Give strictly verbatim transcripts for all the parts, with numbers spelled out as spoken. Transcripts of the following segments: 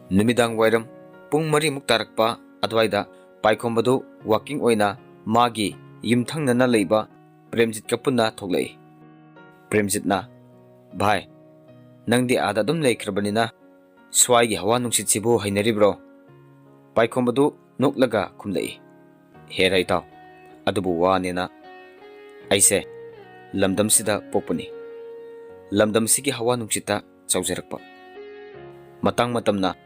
ꯅꯨꯃꯤꯗꯥꯡ ꯋꯥꯏꯔꯝ ꯄꯨꯡ ꯃꯔꯤꯃꯨꯛ ꯇꯥꯔꯛꯄ ꯑꯗꯨꯋꯥꯏꯗ ꯄꯥꯏꯈꯣꯝꯕꯗꯨ ꯋꯥꯀꯤꯡ ꯑꯣꯏꯅ ꯃꯥꯒꯤ ꯌꯨꯝꯊꯪꯅꯅ ꯂꯩꯕ ꯄ꯭ꯔꯦꯝꯖꯤꯠꯀ ꯄꯨꯟꯅ ꯊꯣꯛꯂꯛꯏ꯫ ꯄ꯭ꯔꯦꯝꯖꯤꯠꯅ, "ꯚꯥꯏ, ꯅꯪꯗꯤ ꯑꯥꯗ ꯑꯗꯨꯝ ꯂꯩꯈ꯭ꯔꯕꯅꯤꯅ ꯁ꯭ꯋꯥꯏꯒꯤ ꯍꯋꯥ ꯅꯨꯡꯁꯤꯠꯁꯤꯕꯨ ꯍꯩꯅꯔꯤꯕ꯭ꯔꯣ?" ꯄꯥꯏꯈꯣꯝꯕꯗꯨ ꯅꯣꯛꯂꯒ ꯈꯨꯝꯂꯛꯏ, "ꯍꯦꯔꯥ ꯏꯇꯥꯎ, ꯑꯗꯨꯕꯨ ꯋꯥꯅꯦꯅ꯫ ꯑꯩꯁꯦ ꯂꯝꯗꯝꯁꯤꯗ ꯄꯣꯛꯄꯅꯤ꯫ ꯂꯝꯗꯝꯁꯤꯒꯤ ꯍꯋꯥ ꯅꯨꯡꯁꯤꯠꯇ ꯆꯥꯎꯖꯔꯛꯄ꯫ ꯃꯇꯥꯡ ꯃꯇꯝꯅ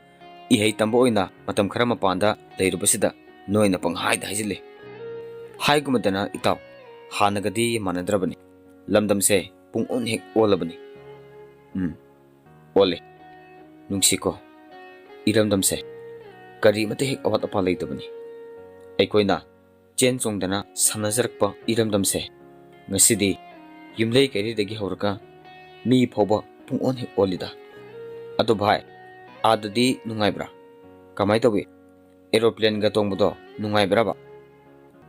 ꯏꯍꯩ ꯇꯝꯕ ꯑꯣꯏꯅ ꯃꯇꯝ ꯈꯔ ꯃꯄꯥꯟꯗ ꯂꯩꯔꯨꯕꯁꯤꯗ ꯅꯣꯏꯅ ꯄꯪꯍꯥꯏꯗ ꯍꯥꯏꯖꯤꯜꯂꯤ꯫ ꯍꯥꯏꯒꯨꯝꯕꯗꯅ ꯏꯇꯥꯎ, ꯍꯥꯟꯅꯒꯗꯤ ꯃꯥꯟꯅꯗ꯭ꯔꯕꯅꯤ꯫ ꯂꯝꯗꯝꯁꯦ ꯄꯨꯡ ꯑꯣꯟ ꯍꯦꯛ ꯑꯣꯜꯂꯕꯅꯤ꯫" "ꯎꯝ, ꯑꯣꯜꯂꯦ꯫ ꯅꯨꯡꯁꯤꯀꯣ, ꯏꯔꯝꯗꯝꯁꯦ ꯀꯔꯤꯃꯇ ꯍꯦꯛ ꯑꯋꯥꯠ ꯑꯄꯥ ꯂꯩꯇꯕꯅꯤ꯫ ꯑꯩꯈꯣꯏꯅ ꯆꯦꯟ ꯆꯣꯡꯗꯅ ꯁꯥꯟꯅꯖꯔꯛꯄ ꯏꯔꯝꯗꯝꯁꯦ ꯉꯁꯤꯗꯤ ꯌꯨꯝꯂꯩ ꯀꯩꯔꯩꯗꯒꯤ ꯍꯧꯔꯒ ꯃꯤ ꯐꯥꯎꯕ ꯄꯨꯡ ꯑꯣꯟ ꯍꯦꯛ ꯑꯣꯜꯂꯤꯗ꯫ ꯑꯗꯣ ꯚꯥꯏ, ꯑꯥꯗꯗꯤ ꯅꯨꯡꯉꯥꯏꯕ꯭ꯔꯥ? ꯀꯃꯥꯏ ꯇꯧꯏ? ꯑꯦꯔꯣꯄ꯭ꯂꯦꯟꯒ ꯇꯣꯡꯕꯗꯣ ꯅꯨꯡꯉꯥꯏꯕ꯭ꯔꯕ?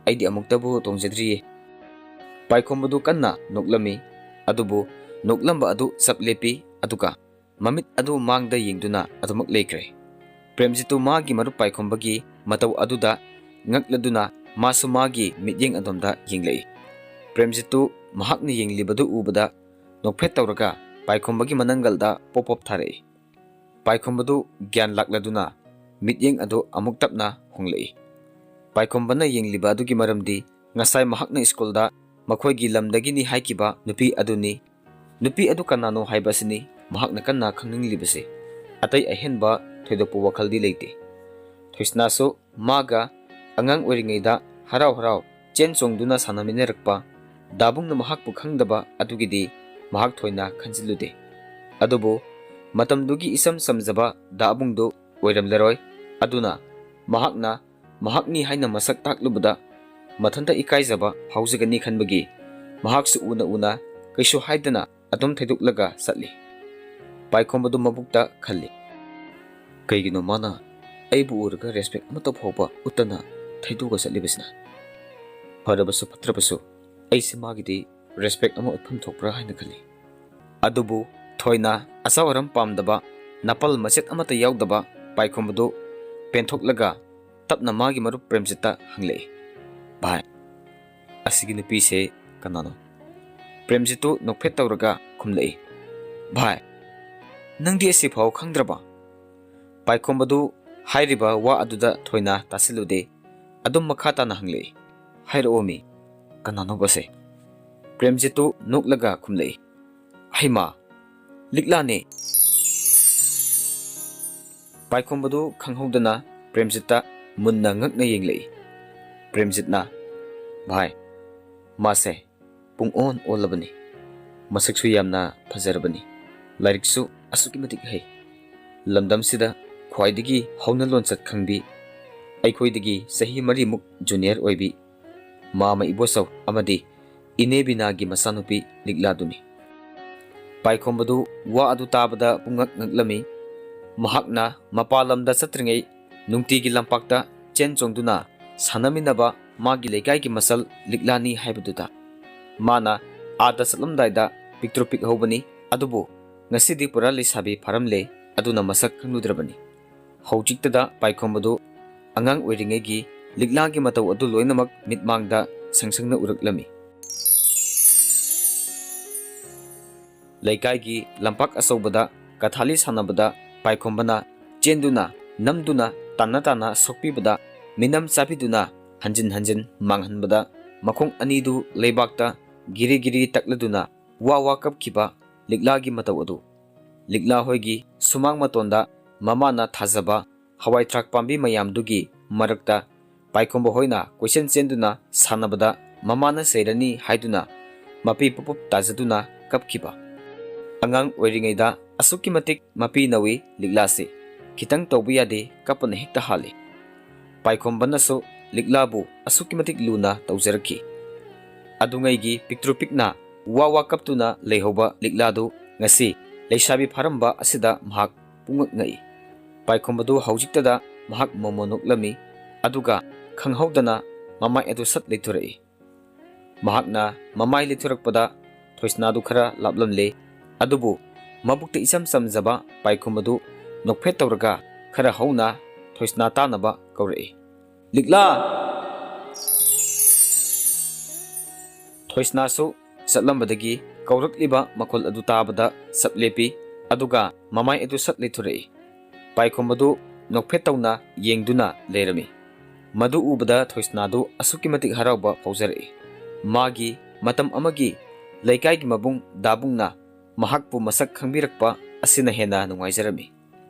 ꯑꯩꯗꯤ ꯑꯃꯨꯛꯇꯕꯨ ꯇꯣꯡꯖꯗ꯭ꯔꯤꯌꯦ꯫" ꯄꯥꯏꯈꯣꯝꯕꯗꯨ ꯀꯟꯅ ꯅꯣꯛꯂꯝꯃꯤ꯫ ꯑꯗꯨꯕꯨ ꯅꯣꯛꯂꯝꯕ ꯑꯗꯨ ꯆꯞ ꯂꯦꯞꯄꯤ, ꯑꯗꯨꯒ ꯃꯃꯤꯠ ꯑꯗꯨ ꯃꯥꯡꯗ ꯌꯦꯡꯗꯨꯅ ꯑꯗꯨꯃꯛ ꯂꯩꯈ꯭ꯔꯦ꯫ ꯄ꯭ꯔꯦꯝꯖꯤꯠꯇꯨ ꯃꯥꯒꯤ ꯃꯔꯨꯞ ꯄꯥꯏꯈꯣꯝꯕꯒꯤ ꯃꯇꯧ ꯑꯗꯨꯗ ꯉꯛꯂꯗꯨꯅ ꯃꯥꯁꯨ ꯃꯥꯒꯤ ꯃꯤꯠꯌꯦꯡ ꯑꯗꯣꯝꯗ ꯌꯦꯡꯂꯛꯏ꯫ ꯄ꯭ꯔꯦꯝꯖꯤꯠꯇꯨ ꯃꯍꯥꯛꯅ ꯌꯦꯡꯂꯤꯕꯗꯨ ꯎꯕꯗ ꯅꯣꯛꯐꯦꯠ ꯇꯧꯔꯒ ꯄꯥꯏꯈꯣꯝꯕꯒꯤ ꯃꯅꯪꯒꯜꯗ ꯄꯣꯞ ꯄꯣꯞ ꯊꯥꯔꯛꯏ꯫ ꯄꯥꯏꯈꯣꯝꯕꯗꯨ ꯒ꯭ꯌꯥꯟ ꯂꯥꯛꯂꯗꯨꯅ ꯃꯤꯠꯌꯦꯡ ꯑꯗꯨ ꯑꯃꯨꯛ ꯇꯞꯅ ꯍꯣꯡꯂꯛꯏ꯫ ꯄꯥꯏꯈꯣꯝꯕꯅ ꯌꯦꯡꯂꯤꯕ ꯑꯗꯨꯒꯤ ꯃꯔꯝꯗꯤ ꯉꯁꯥꯏ ꯃꯍꯥꯛꯅ ꯁ꯭ꯀꯨꯜꯗ ꯃꯈꯣꯏꯒꯤ ꯂꯝꯗꯒꯤꯅꯤ ꯍꯥꯏꯈꯤꯕ ꯅꯨꯄꯤ ꯑꯗꯨꯅꯤ꯫ ꯅꯨꯄꯤ ꯑꯗꯨ ꯀꯅꯥꯅꯣ ꯍꯥꯏꯕ ꯑꯁꯤꯅꯤ ꯃꯍꯥꯛꯅ ꯀꯟꯅ ꯈꯪꯅꯤꯡꯂꯤꯕꯁꯦ꯫ ꯑꯇꯩ ꯑꯍꯦꯟꯕ ꯊꯣꯏꯗꯣꯛꯄ ꯋꯥꯈꯜꯗꯤ ꯂꯩꯇꯦ꯫ ꯊꯣꯏꯁꯅꯥꯁꯨ ꯃꯥꯒ ꯑꯉꯥꯡ ꯑꯣꯏꯔꯤꯉꯩꯗ ꯍꯔꯥꯎ ꯍꯔꯥꯎ ꯆꯦꯟ ꯆꯣꯡꯗꯨꯅ ꯁꯥꯟꯅꯃꯤꯟꯅꯔꯛꯄ ꯗꯥꯕꯨꯡꯅ ꯃꯍꯥꯛꯄꯨ ꯈꯪꯗꯕ ꯑꯗꯨꯒꯤꯗꯤ ꯃꯍꯥꯛ ꯊꯣꯏꯅ ꯈꯟꯖꯤꯜꯂꯨꯗꯦ꯫ ꯑꯗꯨꯕꯨ ꯃꯇꯝꯗꯨꯒꯤ ꯏꯆꯝ ꯆꯝꯖꯕ ꯗꯥꯕꯨꯡꯗꯨ ꯑꯣꯏꯔꯝꯂꯔꯣꯏ꯫ ꯑꯗꯨꯅ ꯃꯍꯥꯛꯅ ꯃꯍꯥꯛꯅꯤ ꯍꯥꯏꯅ ꯃꯁꯛ ꯇꯥꯛꯂꯨꯕꯗ ꯃꯊꯟꯇ ꯏꯀꯥꯏꯖꯕ ꯐꯥꯎꯖꯒꯅꯤ ꯈꯟꯕꯒꯤ ꯃꯍꯥꯛꯁꯨ ꯎꯅ ꯎꯅ ꯀꯩꯁꯨ ꯍꯥꯏꯗꯅ ꯑꯗꯨꯝ ꯊꯩꯗꯣꯛꯂꯒ ꯆꯠꯂꯤ꯫ ꯄꯥꯏꯈꯣꯝꯕꯗꯨ ꯃꯕꯨꯛꯇ ꯈꯜꯂꯤ, "ꯀꯩꯒꯤꯅꯣ ꯃꯥꯅ ꯑꯩꯕꯨ ꯎꯔꯒ ꯔꯦꯁꯄꯦꯛ ꯑꯃꯠꯇ ꯐꯥꯎꯕ ꯎꯠꯇꯅ ꯊꯩꯗꯣꯛꯑ ꯆꯠꯂꯤꯕꯁꯤꯅ? ꯐꯔꯕꯁꯨ ꯐꯠꯇ꯭ꯔꯕꯁꯨ ꯑꯩꯁꯦ ꯃꯥꯒꯤꯗꯤ ꯔꯦꯁꯄꯦꯛ ꯑꯃ ꯎꯠꯐꯝ ꯊꯣꯛꯄ꯭ꯔꯥ?" ꯍꯥꯏꯅ ꯈꯜꯂꯤ꯫ ꯑꯗꯨꯕꯨ ꯊꯣꯏꯅ ꯑꯆꯥꯎ ꯑꯔꯝ ꯄꯥꯝꯗꯕ, ꯅꯥꯄꯜ ꯃꯆꯦꯠ ꯑꯃꯠꯇ ꯌꯥꯎꯗꯕ ꯄꯥꯏꯈꯣꯝꯕꯗꯨ ꯄꯦꯟꯊꯣꯛꯂꯒ ꯇꯞꯅ ꯃꯥꯒꯤ ꯃꯔꯨꯞ ꯄ꯭ꯔꯦꯝꯖꯤꯠꯇ ꯍꯪꯂꯛꯏ, "ꯚꯥꯏ, ꯑꯁꯤꯒꯤ ꯅꯨꯄꯤꯁꯦ ꯀꯅꯥꯅꯣ?" ꯄ꯭ꯔꯦꯝꯖꯤꯠꯇꯨ ꯅꯣꯛꯐꯦꯠ ꯇꯧꯔꯒ ꯈꯨꯝꯂꯛꯏ, "ꯚꯥꯏ, ꯅꯪꯗꯤ ꯑꯁꯤꯐꯥꯎ ꯈꯪꯗ꯭ꯔꯕ?" ꯄꯥꯏꯈꯣꯝꯕꯗꯨ ꯍꯥꯏꯔꯤꯕ ꯋꯥ ꯑꯗꯨꯗ ꯊꯣꯏꯅ ꯇꯥꯁꯤꯜꯂꯨꯗꯦ꯫ ꯑꯗꯨꯝ ꯃꯈꯥ ꯇꯥꯅ ꯍꯪꯂꯛꯏ, "ꯍꯥꯏꯔꯛꯑꯣꯃꯤ, ꯀꯅꯥꯅꯣꯕꯁꯦ?" ꯄ꯭ꯔꯦꯝꯖꯤꯠꯇꯨ ꯅꯣꯛꯂꯒ ꯈꯨꯝꯂꯛꯏ, "ꯍꯩꯃꯥ, ꯂꯤꯛꯂꯥꯅꯦ!" ꯄꯥꯏꯈꯣꯝꯕꯗꯨ ꯈꯪꯍꯧꯗꯅ ꯄ꯭ꯔꯦꯝꯖꯤꯠꯇ ꯃꯨꯟꯅ ꯉꯛꯅ ꯌꯦꯡꯂꯛꯏ꯫ ꯄ꯭ꯔꯦꯝꯖꯤꯠꯅ, "ꯚꯥꯏ, ꯃꯥꯁꯦ ꯄꯨꯡ ꯑꯣꯟ ꯑꯣꯜꯂꯕꯅꯤ꯫ ꯃꯁꯛꯁꯨ ꯌꯥꯝꯅ ꯐꯖꯔꯕꯅꯤ꯫ ꯂꯥꯏꯔꯤꯛꯁꯨ ꯑꯁꯨꯛꯀꯤ ꯃꯇꯤꯛ ꯍꯩ꯫ ꯂꯝꯗꯝꯁꯤꯗ ꯈ꯭ꯋꯥꯏꯗꯒꯤ ꯍꯧꯅ ꯂꯣꯟꯆꯠ ꯈꯪꯕꯤ, ꯑꯩꯈꯣꯏꯗꯒꯤ ꯆꯍꯤ ꯃꯔꯤꯃꯨꯛ ꯖꯨꯅꯤꯌꯔ ꯑꯣꯏꯕꯤ ꯃꯥꯃ ꯏꯕꯣꯆꯧ ꯑꯃꯗꯤ ꯏꯅꯦ ꯕꯤꯅꯥꯒꯤ ꯃꯆꯥꯅꯨꯄꯤ ꯂꯤꯛꯂꯥꯗꯨꯅꯤ꯫" ꯄꯥꯏꯈꯣꯝꯕꯗꯨ ꯋꯥ ꯑꯗꯨ ꯇꯥꯕꯗ ꯄꯨꯡꯉꯛ ꯉꯛꯂꯝꯃꯤ꯫ ꯃꯍꯥꯛꯅ ꯃꯄꯥꯟ ꯂꯝꯗ ꯆꯠꯇ꯭ꯔꯤꯉꯩ ꯅꯨꯡꯇꯤꯒꯤ ꯂꯝꯄꯥꯛꯇ ꯆꯦꯟ ꯆꯣꯡꯗꯨꯅ ꯁꯥꯟꯅꯃꯤꯟꯅꯕ ꯃꯥꯒꯤ ꯂꯩꯀꯥꯏꯒꯤ ꯃꯆꯜ ꯂꯤꯛꯂꯥꯅꯤ ꯍꯥꯏꯕꯗꯨꯗ꯫ ꯃꯥꯅ ꯑꯥꯗ ꯆꯠꯂꯝꯗꯥꯏꯗ ꯄꯤꯛꯇ꯭ꯔꯨ ꯄꯤꯛꯍꯧꯕꯅꯤ, ꯑꯗꯨꯕꯨ ꯉꯁꯤꯗꯤ ꯄꯨꯔꯥ ꯂꯩꯁꯥꯕꯤ ꯐꯥꯔꯝꯂꯦ, ꯑꯗꯨꯅ ꯃꯁꯛ ꯈꯪꯂꯨꯗ꯭ꯔꯕꯅꯤ꯫ ꯍꯧꯖꯤꯛꯇꯗ ꯄꯥꯏꯈꯣꯝꯕꯗꯨ ꯑꯉꯥꯡ ꯑꯣꯏꯔꯤꯉꯩꯒꯤ ꯂꯤꯛꯂꯥꯒꯤ ꯃꯇꯧ ꯑꯗꯨ ꯂꯣꯏꯅꯃꯛ ꯃꯤꯠꯃꯥꯡꯗ ꯁꯪ ꯁꯪꯅ ꯎꯔꯛꯂꯝꯃꯤ꯫ ꯂꯩꯀꯥꯏꯒꯤ ꯂꯝꯄꯥꯛ ꯑꯆꯧꯕꯗ ꯀꯊꯥꯂꯤ ꯁꯥꯟꯅꯕꯗ ꯄꯥꯏꯈꯣꯝꯕꯅ ꯆꯦꯟꯗꯨꯅ, ꯅꯝꯗꯨꯅ, ꯇꯥꯟꯅ ꯇꯥꯟꯅ ꯁꯣꯛꯄꯤꯕꯗ, ꯃꯤꯅꯝ ꯆꯥꯕꯤꯗꯨꯅ ꯍꯟꯖꯤꯟ ꯍꯟꯖꯤꯟ ꯃꯥꯡꯍꯟꯕꯗ, ꯃꯈꯣꯡ ꯑꯅꯤꯗꯨ ꯂꯩꯕꯥꯛꯇ ꯒꯤꯔꯤ ꯒꯤꯔꯤ ꯇꯛꯂꯗꯨꯅ ꯋꯥ ꯋꯥ ꯀꯞꯈꯤꯕ ꯂꯤꯛꯂꯥꯒꯤ ꯃꯇꯧ ꯑꯗꯨ꯫ ꯂꯤꯛꯂꯥ ꯍꯣꯏꯒꯤ ꯁꯨꯃꯥꯡ ꯃꯇꯣꯟꯗ ꯃꯃꯥꯅ ꯊꯥꯖꯕ ꯍꯋꯥꯏ ꯊ꯭ꯔꯥꯛ ꯄꯥꯝꯕꯤ ꯃꯌꯥꯝꯗꯨꯒꯤ ꯃꯔꯛꯇ ꯄꯥꯏꯈꯣꯝꯕ ꯍꯣꯏꯅ ꯀꯣꯏꯆꯦꯟ ꯆꯦꯟꯗꯨꯅ ꯁꯥꯟꯅꯕꯗ ꯃꯃꯥꯅ ꯆꯩꯔꯅꯤ ꯍꯥꯏꯗꯨꯅ ꯃꯄꯤ ꯄꯨꯞ ꯄꯨꯞ ꯇꯥꯖꯗꯨꯅ ꯀꯞꯈꯤꯕ꯫ ꯑꯉꯥꯡ ꯑꯣꯏꯔꯤꯉꯩꯗ ꯑꯁꯨꯛꯀꯤ ꯃꯇꯤꯛ ꯃꯄꯤ ꯅꯧꯏ ꯂꯤꯛꯂꯥꯁꯤ꯫ ꯈꯤꯇꯪ ꯇꯧꯕ ꯌꯥꯗꯦ, ꯀꯞꯄꯅ ꯍꯦꯛꯇ ꯍꯥꯜꯂꯤ꯫ ꯄꯥꯏꯈꯣꯝꯕꯅꯁꯨ ꯂꯤꯛꯂꯥꯕꯨ ꯑꯁꯨꯛꯀꯤ ꯃꯇꯤꯛ ꯂꯨꯅ ꯇꯧꯖꯔꯛꯈꯤ꯫ ꯑꯗꯨꯉꯩꯒꯤ ꯄꯤꯛꯇ꯭ꯔꯨ ꯄꯤꯛꯅ ꯋꯥ ꯋꯥ ꯀꯞꯇꯨꯅ ꯂꯩꯍꯧꯕ ꯂꯤꯛꯂꯥꯗꯨ ꯉꯁꯤ ꯂꯩꯁꯥꯕꯤ ꯐꯥꯔꯝꯕ ꯑꯁꯤꯗ ꯃꯍꯥꯛ ꯄꯨꯡꯉꯛ ꯉꯛꯏ꯫ ꯄꯥꯏꯈꯣꯝꯕꯗꯨ ꯍꯧꯖꯤꯛꯇꯗ ꯃꯍꯥꯛ ꯃꯣꯃꯣ ꯅꯣꯛꯂꯝꯃꯤ, ꯑꯗꯨꯒ ꯈꯪꯍꯧꯗꯅ ꯃꯃꯥꯏ ꯑꯗꯨ ꯁꯠ ꯂꯩꯊꯣꯔꯛꯏ꯫ ꯃꯍꯥꯛꯅ ꯃꯃꯥꯏ ꯂꯩꯊꯣꯔꯛꯄꯗ ꯊꯣꯏꯁꯅꯥꯗꯨ ꯈꯔ ꯂꯥꯞꯂꯝꯂꯦ, ꯑꯗꯨꯕꯨ ꯃꯕꯨꯛꯇ ꯏꯆꯝ ꯆꯝꯖꯕ ꯄꯥꯏꯈꯣꯝꯕꯗꯨ ꯅꯣꯛꯐꯦꯠ ꯇꯧꯔꯒ ꯈꯔ ꯍꯧꯅ ꯊꯣꯏꯁꯅꯥ ꯇꯥꯅꯕ ꯀꯧꯔꯛꯏ꯫ "ꯂꯤꯛꯂꯥ!" ꯊꯣꯏꯁꯅꯥꯁꯨ ꯆꯠꯂꯝꯕꯗꯒꯤ ꯀꯧꯔꯛꯂꯤꯕ ꯃꯈꯣꯜ ꯑꯗꯨ ꯇꯥꯕꯗ ꯆꯞ ꯂꯦꯞꯄꯤ, ꯑꯗꯨꯒ ꯃꯃꯥꯏ ꯑꯗꯨ ꯁꯠ ꯂꯩꯊꯣꯔꯛꯏ꯫ ꯄꯥꯏꯈꯣꯝꯕꯗꯨ ꯅꯣꯛꯐꯦꯠ ꯇꯧꯅ ꯌꯦꯡꯗꯨꯅ ꯂꯩꯔꯝꯃꯤ꯫ ꯃꯗꯨ ꯎꯕꯗ ꯊꯣꯏꯁꯅꯥꯗꯨ ꯑꯁꯨꯛꯀꯤ ꯃꯇꯤꯛ ꯍꯔꯥꯎꯕ ꯐꯥꯎꯖꯔꯛꯏ꯫ ꯃꯥꯒꯤ ꯃꯇꯝ ꯑꯃꯒꯤ ꯂꯩꯀꯥꯏꯒꯤ ꯃꯕꯨꯡ ꯗꯥꯕꯨꯡꯅ ꯃꯍꯥꯛꯄꯨ ꯃꯁꯛ ꯈꯪꯕꯤꯔꯛꯄ ꯑꯁꯤꯅ ꯍꯦꯟꯅ ꯅꯨꯡꯉꯥꯏꯖꯔꯝꯃꯤ꯫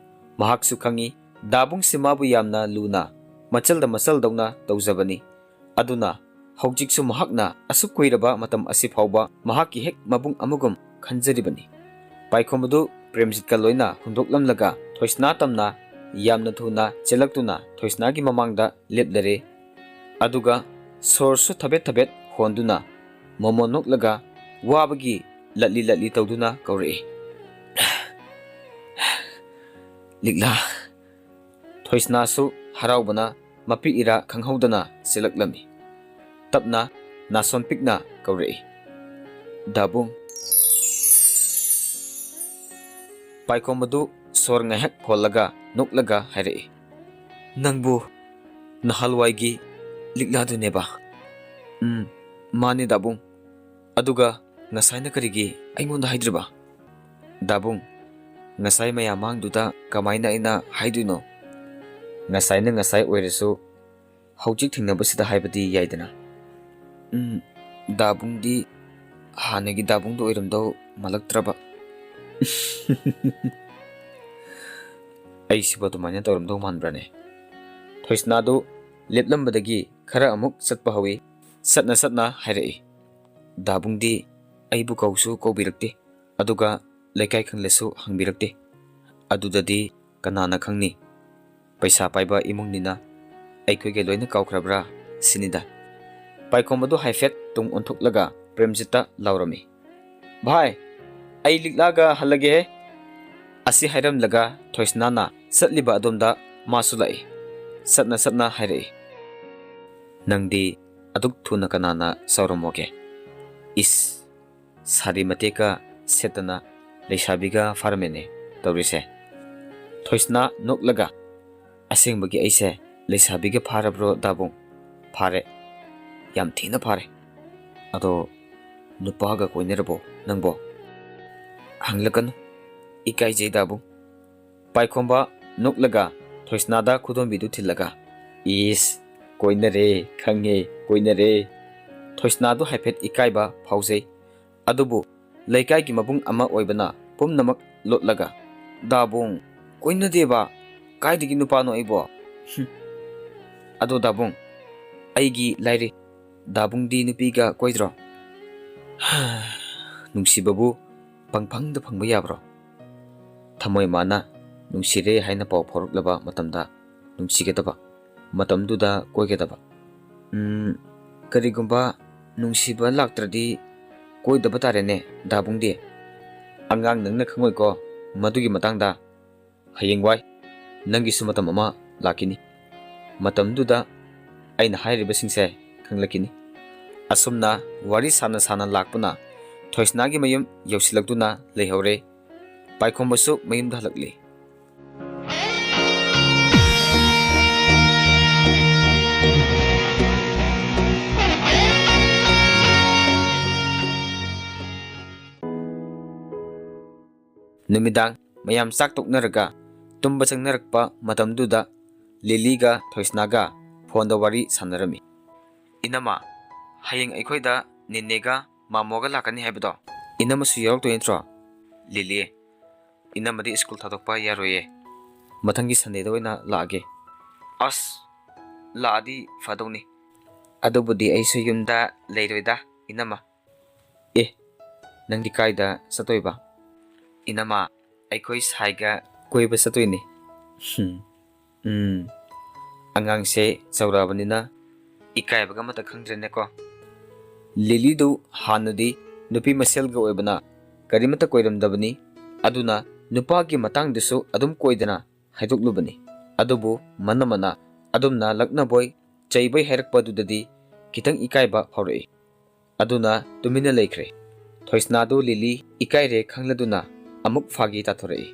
ꯃꯍꯥꯛꯁꯨ ꯈꯪꯏ, ꯗꯥꯕꯨꯡꯁꯤ ꯃꯥꯕꯨ ꯌꯥꯝꯅ ꯂꯨꯅ, ꯃꯆꯜꯗ ꯃꯆꯜꯗꯧꯅ ꯇꯧꯖꯕꯅꯤ꯫ ꯑꯗꯨꯅ ꯍꯧꯖꯤꯛꯁꯨ ꯃꯍꯥꯛꯅ ꯑꯁꯨꯛ ꯀꯨꯏꯔꯕ ꯃꯇꯝ ꯑꯁꯤ ꯐꯥꯎꯕ ꯃꯍꯥꯛꯀꯤ ꯍꯦꯛ ꯃꯕꯨꯡ ꯑꯃꯒꯨꯝ ꯈꯟꯖꯔꯤꯕꯅꯤ꯫ ꯄꯥꯏꯈꯣꯝꯕꯗꯨ ꯄ꯭ꯔꯦꯝꯖꯤꯠꯀ ꯂꯣꯏꯅ ꯍꯨꯟꯗꯣꯛꯂꯝꯂꯒ ꯊꯣꯏꯁꯅꯥ ꯇꯝꯅ ꯌꯥꯝꯅ ꯊꯨꯅ ꯆꯦꯜꯂꯛꯇꯨꯅ ꯊꯣꯏꯁꯅꯥꯒꯤ ꯃꯃꯥꯡꯗ ꯂꯦꯞꯂꯔꯦ꯫ ꯑꯗꯨꯒ ꯁꯣꯔꯁꯨ ꯊꯕꯦꯠ ꯊꯕꯦꯠ ꯍꯣꯟꯗꯨꯅ ꯃꯣꯃꯣꯟ ꯅꯣꯛꯂꯒ ꯋꯥꯕꯒꯤ ꯂꯠꯂꯤ ꯂꯠꯂꯤ ꯇꯧꯗꯨꯅ ꯀꯧꯔꯛꯏ, "ꯂꯤꯛꯂꯥ!" ꯊꯣꯏꯁꯅꯥꯁꯨ ꯍꯔꯥꯎꯕꯅ ꯃꯄꯤ ꯏꯔꯥ ꯈꯪꯍꯧꯗꯅ ꯆꯦꯜꯂꯛꯂꯝꯃꯤ꯫ ꯇꯞꯅ ꯅꯥꯁꯣꯟ ꯄꯤꯛꯅ ꯀꯧꯔꯛꯏ, "ꯗꯥꯕꯨꯡ!" ꯄꯥꯏꯈꯣꯝꯕꯗꯨ ꯁꯣꯔ ꯉꯥꯏꯍꯥꯛ ꯍꯣꯜꯂꯒ ꯅꯣꯛꯂꯒ ꯍꯥꯏꯔꯛꯏ, "ꯅꯪꯕꯨ ꯅꯍꯥꯟꯋꯥꯏꯒꯤ ꯂꯤꯛꯂꯥꯗꯨꯅꯦꯕ?" "ꯎꯝ, ꯃꯥꯅꯤ ꯗꯥꯕꯨꯡ꯫ ꯑꯗꯨꯒ ꯉꯁꯥꯏꯅ ꯀꯔꯤꯒꯤ ꯑꯩꯉꯣꯟꯗ ꯍꯥꯏꯗ꯭ꯔꯤꯕ?" "ꯗꯥꯕꯨꯡ, ꯉꯁꯥꯏ ꯃꯌꯥꯝ ꯃꯥꯡꯗꯨꯗ ꯀꯃꯥꯏꯅ ꯑꯩꯅ ꯍꯥꯏꯗꯣꯏꯅꯣ? ꯉꯁꯥꯏꯅ ꯉꯁꯥꯏ ꯑꯣꯏꯔꯁꯨ ꯍꯧꯖꯤꯛ ꯊꯦꯡꯅꯕꯁꯤꯗ ꯍꯥꯏꯕꯗꯤ ꯌꯥꯏꯗꯅ?" "ꯎꯝ, ꯗꯥꯕꯨꯡꯗꯤ ꯍꯥꯟꯅꯒꯤ ꯗꯥꯕꯨꯡꯗꯣ ꯑꯣꯏꯔꯝꯗꯧ ꯃꯥꯜꯂꯛꯇ꯭ꯔꯕ꯫" "ꯑꯩꯁꯤꯕꯨ ꯑꯗꯨꯃꯥꯏꯅ ꯇꯧꯔꯝꯗꯧ ꯃꯥꯟꯕ꯭ꯔꯥꯅꯦ?" ꯊꯣꯏꯁꯅꯥꯗꯨ ꯂꯦꯞꯂꯝꯕꯗꯒꯤ ꯈꯔ ꯑꯃꯨꯛ ꯆꯠꯄ ꯍꯧꯏ꯫ ꯆꯠꯅ ꯆꯠꯅ ꯍꯥꯏꯔꯛꯏ, "ꯗꯥꯕꯨꯡꯗꯤ ꯑꯩꯕꯨ ꯀꯧꯁꯨ ꯀꯧꯕꯤꯔꯛꯇꯦ, ꯑꯗꯨꯒ ꯂꯩꯀꯥꯏ ꯈꯪꯂꯁꯨ ꯍꯪꯕꯤꯔꯛꯇꯦ꯫ ꯑꯗꯨꯗꯗꯤ ꯀꯅꯥꯅ ꯈꯪꯅꯤ? ꯄꯩꯁꯥ ꯄꯥꯏꯕ ꯏꯃꯨꯡꯅꯤꯅ ꯑꯩꯈꯣꯏꯒ ꯂꯣꯏꯅ ꯀꯥꯎꯈ꯭ꯔꯕ꯭ꯔꯥ ꯁꯤꯅꯤꯗ꯫" ꯄꯥꯏꯈꯣꯝꯕꯗꯨ ꯍꯥꯏꯐꯦꯠ ꯇꯨꯡ ꯑꯣꯟꯊꯣꯛꯂꯒ ꯄ꯭ꯔꯦꯝꯖꯤꯠꯇ ꯂꯥꯎꯔꯝꯃꯤ, "ꯚꯥꯏ, ꯑꯩ ꯂꯤꯛꯂꯥꯒ ꯍꯜꯂꯒꯦꯍꯦ꯫" ꯑꯁꯤ ꯍꯥꯏꯔꯝꯂꯒ ꯊꯣꯏꯁꯅꯥꯅ ꯆꯠꯂꯤꯕ ꯑꯗꯣꯝꯗ ꯃꯥꯁꯨ ꯂꯥꯛꯏ꯫ ꯆꯠꯅ ꯆꯠꯅ ꯍꯥꯏꯔꯛꯏ, "ꯅꯪꯗꯤ ꯑꯗꯨꯛ ꯊꯨꯅ ꯀꯅꯥꯅ ꯆꯥꯎꯔꯝꯃꯣꯒꯦ? ꯏꯁ, ꯁꯥꯔꯤ ꯃꯇꯦꯛꯀ ꯁꯦꯠꯇꯅ ꯂꯩꯁꯥꯕꯤꯒ ꯐꯥꯔꯝꯃꯦꯅꯦ ꯇꯧꯔꯤꯁꯦ꯫" ꯊꯣꯏꯁꯅꯥ ꯅꯣꯛꯂꯒ, "ꯑꯁꯦꯡꯕꯒꯤ ꯑꯩꯁꯦ ꯂꯩꯁꯥꯕꯤꯒ ꯐꯥꯔꯕ꯭ꯔꯣ, ꯗꯥꯕꯨꯡ?" "ꯐꯥꯔꯦ꯫ ꯌꯥꯝ ꯊꯤꯅ ꯐꯥꯔꯦ꯫ ꯑꯗꯣ ꯅꯨꯄꯥꯒ ꯀꯣꯏꯅꯔꯕꯣ ꯅꯪꯕꯣ?" "ꯍꯪꯂꯛꯀꯅꯨ꯫ ꯏꯀꯥꯏꯖꯩ, ꯗꯥꯕꯨꯡ꯫" ꯄꯥꯏꯈꯣꯝꯕ ꯅꯣꯛꯂꯒ ꯊꯣꯏꯁꯅꯥꯗ ꯈꯨꯗꯣꯝꯕꯤꯗꯨ ꯊꯤꯜꯂꯒ, "ꯏꯁ, ꯀꯣꯏꯅꯔꯦ, ꯈꯪꯉꯦ, ꯀꯣꯏꯅꯔꯦ꯫" ꯊꯣꯏꯁꯅꯥꯗꯨ ꯍꯥꯏꯐꯦꯠ ꯏꯀꯥꯏꯕ ꯐꯥꯎꯖꯩ꯫ ꯑꯗꯨꯕꯨ ꯂꯩꯀꯥꯏꯒꯤ ꯃꯕꯨꯡ ꯑꯃ ꯑꯣꯏꯕꯅ ꯄꯨꯝꯅꯃꯛ ꯂꯣꯠꯂꯒ, "ꯗꯥꯕꯨꯡ, ꯀꯣꯏꯅꯗꯦꯕ꯫ ꯀꯥꯏꯗꯒꯤ ꯅꯨꯄꯥꯅꯣ ꯑꯩꯕꯣ? ꯍꯨꯝ꯫ ꯑꯗꯣ ꯗꯥꯕꯨꯡ, ꯑꯩꯒꯤ ꯂꯥꯏꯔꯤ, ꯗꯥꯕꯨꯡꯗꯤ ꯅꯨꯄꯤꯒ ꯀꯣꯏꯗ꯭ꯔꯣ?" ꯅꯨꯡꯁꯤꯕꯕꯨ ꯄꯪꯐꯪꯗ ꯐꯪꯕ ꯌꯥꯕ꯭ꯔꯣ? ꯊꯃꯣꯏ ꯃꯥꯅ ꯅꯨꯡꯁꯤꯔꯦ ꯍꯥꯏꯅ ꯄꯥꯎ ꯐꯥꯎꯔꯛꯂꯕ ꯃꯇꯝꯗ ꯅꯨꯡꯁꯤꯒꯗꯕ, ꯃꯇꯝꯗꯨꯗ ꯀꯣꯏꯒꯗꯕ꯫ ꯎꯝ, ꯀꯔꯤꯒꯨꯝꯕ ꯅꯨꯡꯁꯤꯕ ꯂꯥꯛꯇ꯭ꯔꯗꯤ ꯀꯣꯏꯗꯕ ꯇꯥꯔꯦꯅꯦ, ꯗꯥꯕꯨꯡꯗꯤ꯫ ꯑꯉꯥꯡ ꯅꯪꯅ ꯈꯪꯉꯣꯏꯀꯣ ꯃꯗꯨꯒꯤ ꯃꯇꯥꯡꯗ꯫ ꯍꯌꯦꯡꯋꯥꯏ ꯅꯪꯒꯤꯁꯨ ꯃꯇꯝ ꯑꯃ ꯂꯥꯛꯈꯤꯅꯤ꯫ ꯃꯇꯝꯗꯨꯗ ꯑꯩꯅ ꯍꯥꯏꯔꯤꯕꯁꯤꯡꯁꯦ ꯈꯪꯂꯛꯈꯤꯅꯤ꯫ ꯑꯁꯨꯝꯅ ꯋꯥꯔꯤ ꯁꯥꯅ ꯁꯥꯅ ꯂꯥꯛꯄꯅ ꯊꯣꯏꯁꯅꯥꯒꯤ ꯃꯌꯨꯝ ꯌꯧꯁꯤꯜꯂꯛꯇꯨꯅ ꯂꯩꯍꯧꯔꯦ꯫ ꯄꯥꯏꯈꯣꯝꯕꯁꯨ ꯃꯌꯨꯝꯗ ꯍꯜꯂꯛꯂꯤ꯫ ꯅꯨꯃꯤꯗꯥꯡ ꯃꯌꯥꯝ ꯆꯥꯛ ꯇꯣꯛꯅꯔꯒ ꯇꯨꯝꯕ ꯆꯪꯅꯔꯛꯄ ꯃꯇꯝꯗꯨꯗ ꯂꯤꯂꯤꯒ ꯊꯣꯏꯁꯅꯥꯒ ꯐꯣꯟꯗ ꯋꯥꯔꯤ ꯁꯥꯟꯅꯔꯝꯃꯤ꯫ "ꯏꯅꯝꯃ, ꯍꯌꯦꯡ ꯑꯩꯈꯣꯏꯗ ꯅꯦꯅꯦꯒ ꯃꯥꯃꯣꯒ ꯂꯥꯛꯀꯅꯤ ꯍꯥꯏꯕꯗꯣ, ꯏꯅꯝꯃꯁꯨ ꯌꯥꯎꯔꯛꯇꯣꯏ ꯅꯠꯇ꯭ꯔꯣ?" "ꯂꯤꯂꯤ, ꯏꯅꯝꯃꯗꯤ ꯁ꯭ꯀꯨꯜ ꯊꯥꯗꯣꯛꯄ ꯌꯥꯔꯣꯏꯌꯦ꯫ ꯃꯊꯪꯒꯤ ꯁꯟꯗꯦꯗ ꯑꯣꯏꯅ ꯂꯥꯛꯑꯒꯦ꯫" "ꯑꯁ, ꯂꯥꯛꯑꯗꯤ ꯐꯗꯧꯅꯤ꯫ ꯑꯗꯨꯕꯨꯗꯤ ꯑꯩꯁꯨ ꯌꯨꯝꯗ ꯂꯩꯔꯣꯏꯗ, ꯏꯅꯝꯃ꯫" "ꯑꯦ, ꯅꯪꯗꯤ ꯀꯥꯏꯗ ꯆꯠꯇꯣꯏꯕ?" "ꯏꯅꯝꯃ, ꯑꯩꯈꯣꯏ ꯁꯥꯏꯒ ꯀꯣꯏꯕ ꯆꯠꯇꯣꯏꯅꯦ꯫" "ꯍꯨꯝ, ꯎꯝ, ꯑꯉꯥꯡꯁꯦ ꯆꯥꯎꯔꯛꯑꯕꯅꯤꯅ ꯏꯀꯥꯏꯕꯒ ꯑꯃꯠꯇ ꯈꯪꯗ꯭ꯔꯦꯅꯦꯀꯣ꯫" ꯂꯤꯂꯤꯗꯨ ꯍꯥꯟꯅꯗꯤ ꯅꯨꯄꯤ ꯃꯁꯦꯜꯒ ꯑꯣꯏꯕꯅ ꯀꯔꯤꯃꯠꯇ ꯀꯣꯏꯔꯝꯗꯕꯅꯤ꯫ ꯑꯗꯨꯅ ꯅꯨꯄꯥꯒꯤ ꯃꯇꯥꯡꯗꯁꯨ ꯑꯗꯨꯝ ꯀꯣꯏꯗꯅ ꯍꯥꯏꯗꯣꯛꯂꯨꯕꯅꯤ꯫ ꯑꯗꯨꯕꯨ ꯃꯅꯝꯃꯅ ꯑꯗꯨꯝꯅ ꯂꯛꯅꯕꯣꯏ ꯆꯩꯕꯣꯏ ꯍꯥꯏꯔꯛꯄꯗꯨꯗꯗꯤ ꯈꯤꯇꯪ ꯏꯀꯥꯏꯕ ꯐꯥꯎꯔꯛꯏ꯫ ꯑꯗꯨꯅ ꯇꯨꯃꯤꯟꯅ ꯂꯩꯈ꯭ꯔꯦ꯫ ꯊꯣꯏꯁꯅꯥꯗꯨ ꯂꯤꯂꯤ ꯏꯀꯥꯏꯔꯦ ꯈꯪꯂꯗꯨꯅ ꯑꯃꯨꯛ ꯐꯥꯒꯤ ꯇꯥꯊꯣꯔꯛꯏ꯫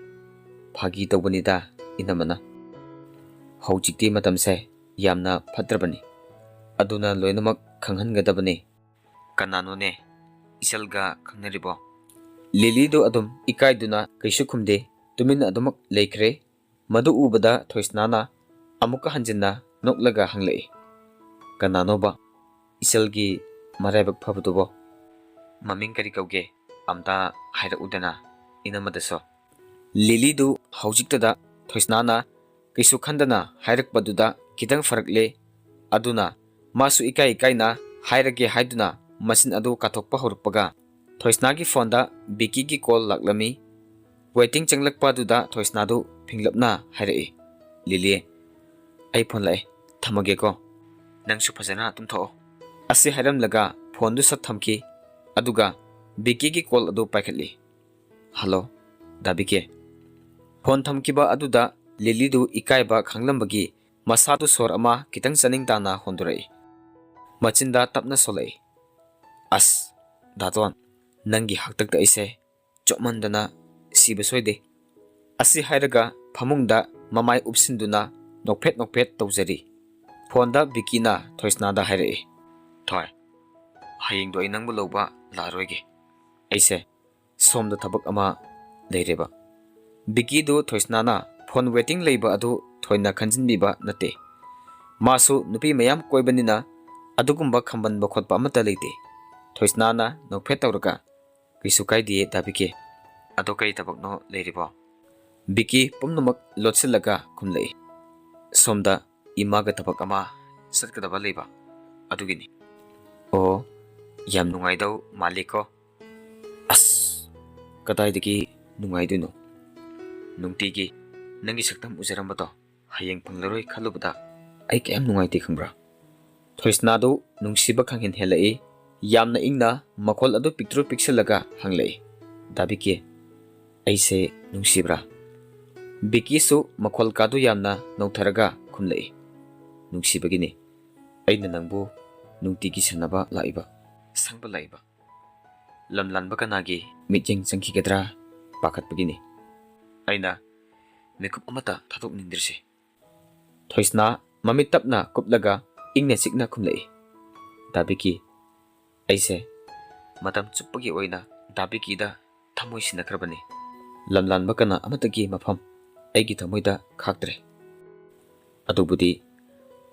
"ꯐꯥꯒꯤ ꯇꯧꯕꯅꯤꯗ, ꯏꯅꯝꯃꯅ꯫ ꯍꯧꯖꯤꯛꯇꯤ ꯃꯇꯝꯁꯦ ꯌꯥꯝꯅ ꯐꯠꯇ꯭ꯔꯕꯅꯤ꯫ ꯑꯗꯨꯅ ꯂꯣꯏꯅꯃꯛ ꯈꯪꯍꯟꯒꯗꯕꯅꯤ꯫ ꯀꯅꯥꯅꯣꯅꯦ? ꯏꯆꯜꯒ ꯈꯪꯅꯔꯤꯕꯣ?" ꯂꯤꯂꯤꯗꯨ ꯑꯗꯨꯝ ꯏꯀꯥꯏꯗꯨꯅ ꯀꯩꯁꯨ ꯈꯨꯝꯗꯦ, ꯇꯨꯃꯤꯟꯅ ꯑꯗꯨꯃꯛ ꯂꯩꯈ꯭ꯔꯦ꯫ ꯃꯗꯨ ꯎꯕꯗ ꯊꯣꯏꯁꯅꯥꯅ ꯑꯃꯨꯛꯀ ꯍꯟꯖꯤꯟꯅ ꯅꯣꯛꯂꯒ ꯍꯪꯂꯛꯏ, "ꯀꯅꯥꯅꯣꯕ ꯏꯆꯜꯒꯤ ꯃꯔꯥꯏꯕꯛ ꯐꯕꯗꯨꯕꯣ? ꯃꯃꯤꯡ ꯀꯔꯤ ꯀꯧꯒꯦ? ꯑꯝꯇ ꯍꯥꯏꯔꯛꯎꯗꯅ, ꯏꯅꯝꯃꯗꯁꯨ?" ꯂꯤꯂꯤꯗꯨ ꯍꯧꯖꯤꯛꯇꯗ ꯊꯣꯏꯁꯅꯥꯅ ꯀꯩꯁꯨ ꯈꯟꯗꯅ ꯍꯥꯏꯔꯛꯄꯗꯨꯗ ꯈꯤꯇꯪ ꯐꯔꯛꯂꯦ꯫ ꯑꯗꯨꯅ ꯃꯥꯁꯨ ꯏꯀꯥꯏ ꯏꯀꯥꯏꯅ ꯍꯥꯏꯔꯒꯦ ꯍꯥꯏꯗꯨꯅ ꯃꯆꯤꯟ ꯑꯗꯨ ꯀꯥꯊꯣꯛꯄ ꯍꯧꯔꯛꯄꯒ ꯊꯣꯏꯁꯅꯥꯒꯤ ꯐꯣꯟꯗ ꯕꯤꯀꯤꯒꯤ ꯀꯣꯜ ꯂꯥꯛꯂꯝꯃꯤ꯫ ꯋꯦꯇꯤꯡ ꯆꯪꯂꯛꯄ ꯑꯗꯨꯗ ꯊꯣꯏꯁꯅꯥꯗꯨ ꯐꯤꯡꯂꯞꯅ ꯍꯥꯏꯔꯛꯏ, "ꯂꯤꯂꯤ, ꯑꯩ ꯐꯣꯟ ꯂꯥꯛꯑꯦ, ꯊꯝꯃꯒꯦꯀꯣ꯫ ꯅꯪꯁꯨ ꯐꯖꯅ ꯇꯨꯝꯊꯣꯛꯑꯣ"꯫ ꯑꯁꯤ ꯍꯥꯏꯔꯝꯂꯒ ꯐꯣꯟꯗꯨ ꯁꯠ ꯊꯝꯈꯤ꯫ ꯑꯗꯨꯒ ꯕꯤꯀꯤꯒꯤ ꯀꯣꯜ ꯑꯗꯨ ꯄꯥꯏꯈꯠꯂꯤ꯫ "ꯍꯜꯂꯣ, ꯗꯥ ꯕꯤꯀꯤ꯫" ꯐꯣꯟ ꯊꯝꯈꯤꯕ ꯑꯗꯨꯗ ꯂꯤꯂꯤꯗꯨ ꯏꯀꯥꯏꯕ ꯈꯪꯂꯝꯕꯒꯤ ꯃꯁꯥꯗꯨ ꯁꯣꯔ ꯑꯃ ꯈꯤꯇꯪ ꯆꯥꯅꯤꯡ ꯇꯥꯅ ꯍꯣꯟꯗꯣꯔꯛꯏ꯫ ꯃꯆꯤꯟꯗ ꯇꯞꯅ ꯁꯣꯜꯂꯛꯏ, "ꯑꯁ, ꯗꯥꯇꯣꯟ, ꯅꯪꯒꯤ ꯍꯥꯛꯇꯛꯇ ꯑꯩꯁꯦ ꯆꯣꯞꯃꯟꯗꯅ ꯁꯤꯕ ꯁꯣꯏꯗꯦ"꯫ ꯑꯁꯤ ꯍꯥꯏꯔꯒ ꯐꯃꯨꯡꯗ ꯃꯃꯥꯏ ꯎꯞꯁꯤꯟꯗꯨꯅ ꯅꯣꯛꯐꯦꯠ ꯅꯣꯛꯐꯦꯠ ꯇꯧꯖꯔꯤ꯫ ꯐꯣꯟꯗ ꯕꯤꯀꯤꯅ ꯊꯣꯏꯁꯅꯥꯗ ꯍꯥꯏꯔꯛꯏ, "ꯊꯣꯏ, ꯍꯌꯦꯡꯗꯣ ꯑꯩ ꯅꯪꯕꯨ ꯂꯧꯕ ꯂꯥꯛꯑꯔꯣꯏꯒꯦ꯫ ꯑꯩꯁꯦ ꯁꯣꯝꯗ ꯊꯕꯛ ꯑꯃ ꯂꯩꯔꯦꯕ"꯫ ꯕꯤꯀꯤꯗꯨ ꯊꯣꯏꯁꯅꯥꯅ ꯐꯣꯟ ꯋꯦꯇꯤꯡ ꯂꯩꯕ ꯑꯗꯨ ꯊꯣꯏꯅ ꯈꯟꯖꯤꯟꯕꯤꯕ ꯅꯠꯇꯦ꯫ ꯃꯥꯁꯨ ꯅꯨꯄꯤ ꯃꯌꯥꯝ ꯀꯣꯏꯕꯅꯤꯅ ꯑꯗꯨꯒꯨꯝꯕ ꯈꯝꯕꯟꯕ ꯈꯣꯠꯄ ꯑꯃꯠꯇ ꯂꯩꯇꯦ꯫ ꯊꯣꯏꯁꯅꯥꯅ ꯅꯣꯛꯐꯦꯠ ꯇꯧꯔꯒ, "ꯀꯩꯁꯨ ꯀꯥꯏꯗꯤꯌꯦ, ꯗꯥ ꯕꯤꯀꯤ꯫ ꯑꯗꯣ ꯀꯔꯤ ꯊꯕꯛꯅꯣ ꯂꯩꯔꯤꯕꯣ?" ꯕꯤꯀꯤ ꯄꯨꯝꯅꯃꯛ ꯂꯣꯠꯁꯤꯜꯂꯒ ꯈꯨꯝꯂꯛꯏ, "ꯁꯣꯝꯗ ꯏꯃꯥꯒ ꯊꯕꯛ ꯑꯃ ꯆꯠꯀꯗꯕ ꯂꯩꯕ, ꯑꯗꯨꯒꯤꯅꯤ"꯫ "ꯑꯣ, ꯌꯥꯝ ꯅꯨꯡꯉꯥꯏꯗꯧ ꯃꯥꯜꯂꯤꯀꯣ"꯫ "ꯑꯁ, ꯀꯗꯥꯏꯗꯒꯤ ꯅꯨꯡꯉꯥꯏꯗꯣꯏꯅꯣ? ꯅꯨꯡꯇꯤꯒꯤ ꯅꯪꯒꯤ ꯁꯛꯇꯝ ꯎꯖꯔꯝꯕꯗꯣ ꯍꯌꯦꯡ ꯐꯪꯂꯔꯣꯏ ꯈꯜꯂꯨꯕꯗ ꯑꯩ ꯀꯌꯥꯝ ꯅꯨꯡꯉꯥꯏꯇꯦ ꯈꯪꯕ꯭ꯔꯥ?" ꯊꯣꯏꯁꯅꯥꯗꯨ ꯅꯨꯡꯁꯤꯕ ꯈꯪꯍꯦꯟ ꯍꯦꯜꯂꯛꯏ꯫ ꯌꯥꯝꯅ ꯏꯪꯅ ꯃꯈꯣꯜ ꯑꯗꯨ ꯄꯤꯛꯇ꯭ꯔꯨ ꯄꯤꯛꯁꯤꯜꯂꯒ ꯍꯪꯂꯛꯏ, "ꯗꯥ ꯕꯤꯀꯤ, ꯑꯩꯁꯦ ꯅꯨꯡꯁꯤꯕ꯭ꯔꯥ?" ꯕꯤꯀꯤꯁꯨ ꯃꯈꯣꯜ ꯀꯥꯗꯨ ꯌꯥꯝꯅ ꯅꯧꯊꯔꯒ ꯈꯨꯝꯂꯛꯏ, "ꯅꯨꯡꯁꯤꯕꯒꯤꯅꯤ꯫ ꯑꯩꯅ ꯅꯪꯕꯨ ꯅꯨꯡꯇꯤꯒꯤ ꯁꯥꯟꯅꯕ ꯂꯥꯛꯏꯕ, ꯁꯪꯕ ꯂꯥꯛꯏꯕ꯫ ꯂꯝ ꯂꯥꯟꯕ ꯀꯅꯥꯒꯤ ꯃꯤꯠꯌꯦꯡ ꯆꯪꯈꯤꯒꯗ꯭ꯔꯥ ꯄꯥꯈꯠꯄꯒꯤꯅꯤ꯫ ꯑꯩꯅ ꯃꯤꯀꯨꯞ ꯑꯃꯠꯇ ꯊꯥꯗꯣꯛꯅꯤꯡꯗ꯭ꯔꯤꯁꯦ꯫ ꯊꯣꯏꯁꯅꯥ ꯃꯃꯤꯠ ꯇꯞꯅ ꯀꯨꯞꯂꯒ ꯏꯪꯅ ꯆꯤꯛꯅ ꯈꯨꯝꯂꯛꯏ, "ꯗꯥ ꯕꯤꯀꯤ, ꯑꯩꯁꯦ ꯃꯇꯝ ꯆꯨꯞꯄꯒꯤ ꯑꯣꯏꯅ ꯗꯥ ꯕꯤꯀꯤꯗ ꯊꯃꯣꯏ ꯁꯤꯟꯅꯈ꯭ꯔꯕꯅꯤ꯫ ꯂꯝꯂꯥꯟꯕ ꯀꯅꯥ ꯑꯃꯠꯇꯒꯤ ꯃꯐꯝ ꯑꯩꯒꯤ ꯊꯃꯣꯏꯗ ꯈꯥꯛꯇ꯭ꯔꯦ꯫ ꯑꯗꯨꯕꯨꯗꯤ